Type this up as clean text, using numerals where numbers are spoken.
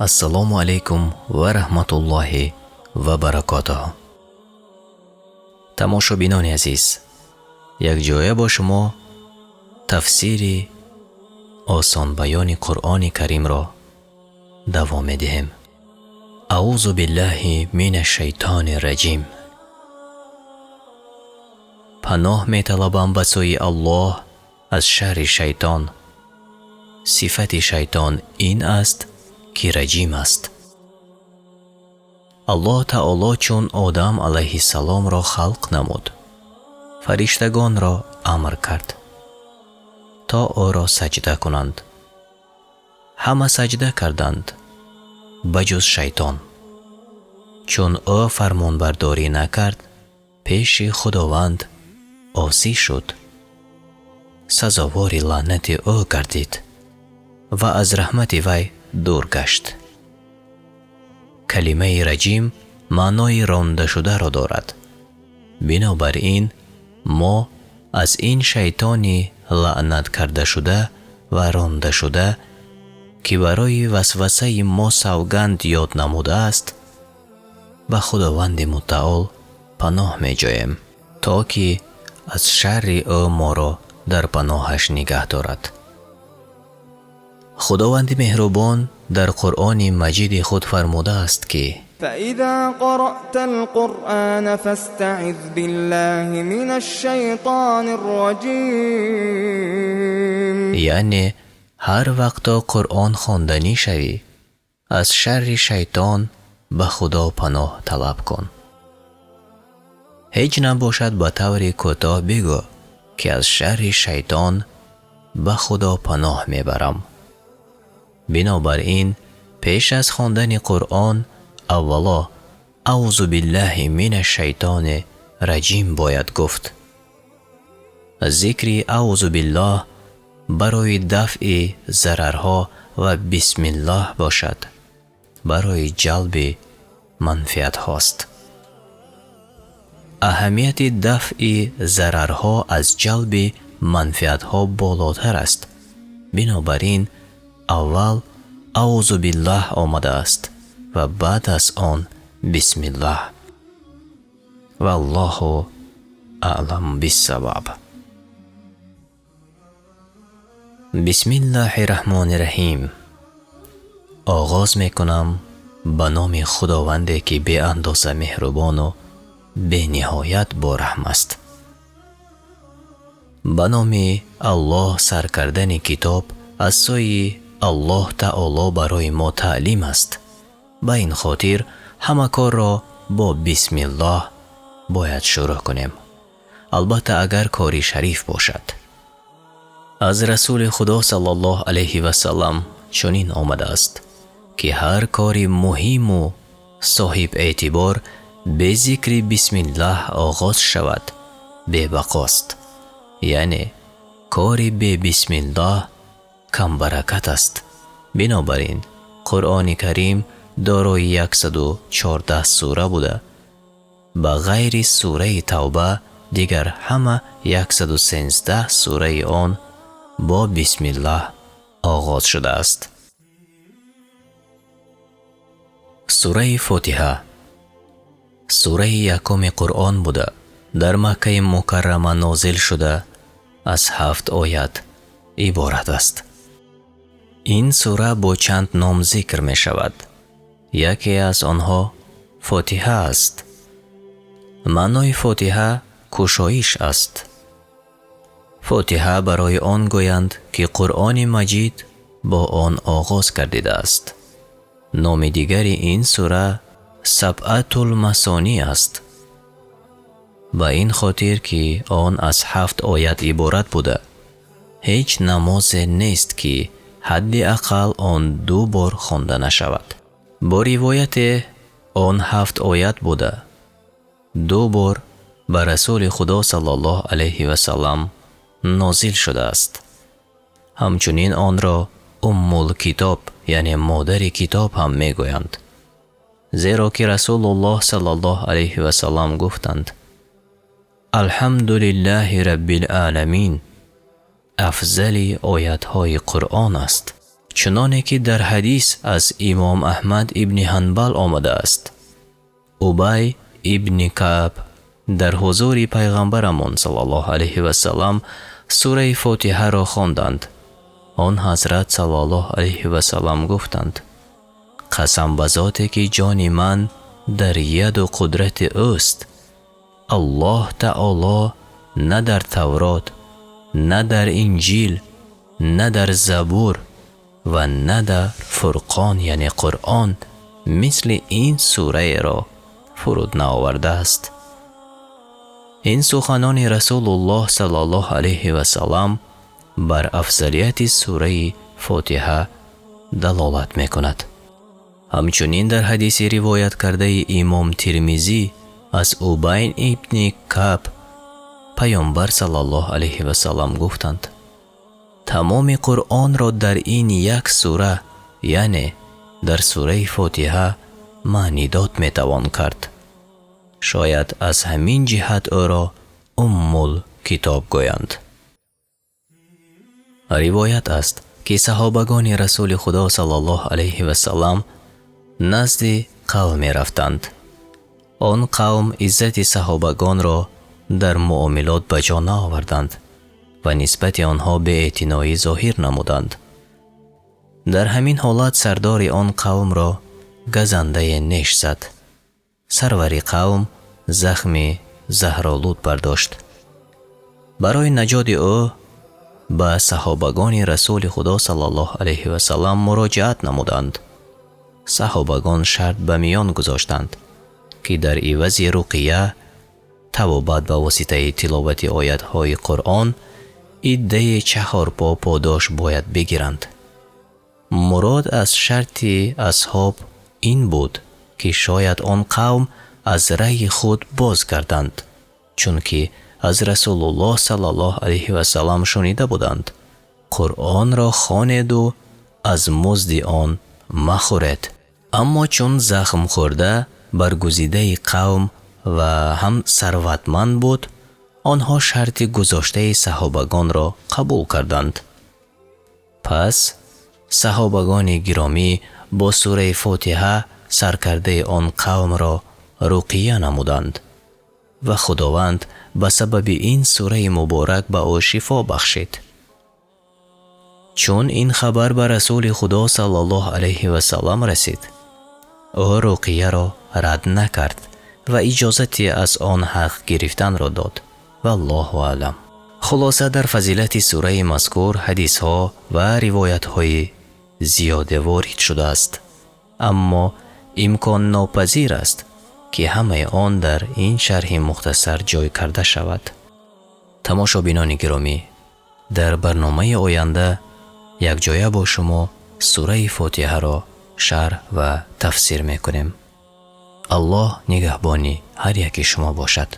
Ассалому алайкум ва раҳматуллоҳи ва баракотуҳ. Тамошобинони азиз, якҷоя бо шумо тафсири осонбаёни Қуръони Каримро давом медиҳем. Аъузу биллаҳи минаш-шайтони раҷим. Паноҳ металабам ба сӯи Аллоҳ аз шарри шайтон. Сифати шайтон ин аст, ки раҷим аст. Аллоҳ таоло чун Одам алайҳиссаломро халқ намуд, фариштагонро амр кард, то ӯро саҷда кунанд. Ҳама саҷда карданд, ба ҷуз шайтон. Чун ӯ фармонбардорӣ накард, пеши Худованд осӣ шуд, сазовори лаънати ӯ гардид ва аз раҳмати вай дур гашт. Калимаи раҷим маънои рондашударо дорад. Бинобар ин мо аз ин шайтони лаънат кардашуда ва рондашуда, ки барои васвасаи мо савганд ёд намудааст, ба Худованди Мутаол паноҳ меҷӯем, то ки аз шарри ӯ моро дар паноҳаш нигаҳ дорад. Худованди меҳрубон дар Қуръони Маҷиди худ фармудааст, ки فإذا قرأت القرآن فاستعذ بالله من الشيطان الرجيم. Яъне ҳар вақто Қуръон хонданӣ шавӣ, аз шарри шайтон ба Худо паноҳ талаб кун. Ҳеҷ набошад, ба таври кӯтоҳ бигӯ, ки аз шарри шайтон ба Худо паноҳ мебарам. Бинобар ин пеш аз хондани Қуръон аввало аъузу биллаҳи минаш-шайтони раҷим бояд гуфт. Зикри аъузу биллоҳ барои дафъи зарарҳо ва бисмиллоҳ бошад, барои ҷалби манфиатҳост. Аҳамияти дафъи зарарҳо аз ҷалби манфиатҳо болотар аст. Бинобар ин аввал аъузу биллаҳ омадааст ва баъд аз он бисмиллаҳ. Валлоҳу аълам биссавоб. Бисмиллаҳи раҳмони раҳим. Оғоз мекунам ба номи Худованде, ки беандоза меҳрубону бениҳоят бораҳм аст. Ба номи Аллоҳ сар кардани китоб аз сӯи Аллоҳ таоло барои мо таълим аст. Ба ин хотир ҳама корро бо бисмиллоҳ бояд шурӯъ кунем, албатта агар кори шариф бошад. Аз Расули Худо саллаллоҳу алайҳи васаллам чунин омадааст, ки ҳар кори муҳиму соҳиб эътибор бе зикри бисмиллаҳ оғоз шавад, бебақост. Яъне кори бе бисмиллаҳ камбаракат аст. Бинобар ин Қуръони Карим дорои 114 сура буда, ба ғайри сураи Тавба дигар ҳама 113 сураи он бо бисмиллаҳ оғоз шудааст. Сураи Фотиҳа сураи якуми Қуръон буда, дар Маккаи Мукаррама нозил шуда, аз 7 оят иборат аст. Ин сура бо чанд ном зикр мешавад. Яке аз онҳо Фотиҳа аст. Маънои Фотиҳа кушоиш аст. Фотиҳа барои он гӯянд, ки Қуръони Маҷид бо он оғоз гардидааст. Номи дигари ин сура Сабъатул Масонӣ аст, ба ин хотир ки он аз 7 оят иборат буда, ҳеҷ намозе нест, ки ҳадди ақал он 2 бор хонда нашавад. Бо ривояте он 7 оят буда, 2 бор ба Расули Худо саллаллоҳу алайҳи васаллам нозил шудааст. Ҳамчунин онро Уммул Китоб, яъне модари китоб ҳам мегӯянд, зеро ки Расулуллоҳ саллаллоҳу алайҳи васаллам гуфтанд: Алҳамдулиллаҳи раббил оламин афзали оятҳои Қуръон аст. Чуноне ки дар ҳадис аз имом Аҳмад ибни Ҳанбал омадааст, Убай ибни Каъб дар ҳузури пайғамбарамон саллаллоҳу алайҳи васаллам сураи Фотиҳаро хонданд. Он ҳазрат саллаллоҳу алайҳи васаллам гуфтанд: қасам ба зоте ки ҷони ман дар яду қудрати ӯст, Аллоҳ таоло на дар Таврот, на дар Инҷил, на дар Забур ва на дар Фурқон, яъне Қуръон, мисли ин сураеро фуруд наовардааст. Ин суханони Расулуллоҳ саллаллоҳу алайҳи васаллам бар афзалияти сураи Фотиҳа далолат мекунад. Ҳамчунин дар ҳадиси ривоят кардаи имом Тирмизӣ аз Убай ибни Каъб пайғамбар саллаллоҳу алайҳи васаллам гуфтанд: тамоми Қуръонро дар ин як сура, яъне дар сураи Фотиҳа маънидод метавон кард. Шояд аз ҳамин ҷиҳат ӯро Уммул китоб гӯянд. Ривоят аст ки саҳобагони Расули Худо саллаллоҳу алайҳи васаллам назди қавме рафтанд. Он қавм иззати саҳобагонро дар муомилот ба ҷо наоварданд ва нисбати онҳо беэътиноӣ зоҳир намуданд. Дар ҳамин ҳолат сардори он қавмро газандае неш зад. Сарвари қавм захми заҳролуд бардошт. Барои наҷоти ӯ ба саҳобагони Расули Худо саллаллоҳу алайҳи васаллам муроҷиат намуданд. Саҳобагон шарт ба миён гузоштанд, ки дар ивази руқия табобат ба воситаи тиловати оятҳои Қуръон иддаи чаҳорпо подош бояд бигиранд. Мурод аз шарти асҳоб ин буд, ки шояд он қавм аз раъйи худ бозгарданд, чунки аз Расулуллоҳ саллаллоҳу алайҳи васаллам шунида буданд: Қуръонро хонеду аз музди он махӯред. Аммо чун захм хӯрда баргузидаи қавм ва ҳам сарватманд буд, онҳо шарти гузоштаи саҳобагонро қабул карданд. Пас саҳобагони гиромӣ бо сураи Фотиҳа саркардаи он қавмро руқия намуданд ва Худованд ба сабаби ин сураи муборак ба ӯ шифо бахшид. Чун ин хабар ба Расули Худо саллаллоҳу алайҳи васаллам расид, ӯ руқияро рад накард ва иҷозати аз он ҳақ гирифтанро дод. Валлоҳу аълам. Хулоса, дар фазилати сураи мазкур ҳадисҳо ва ривоятҳои зиёде ворид шудааст, аммо имконнопазир аст, ки ҳамаи он дар ин шарҳи мухтасар ҷой карда шавад. Тамошобинони гиромӣ, дар барномаи оянда якҷоя бо шумо сураи Фотиҳаро шарҳ ва тафсир мекунем. Аллоҳ нигаҳбони ҳар яки шумо бошад.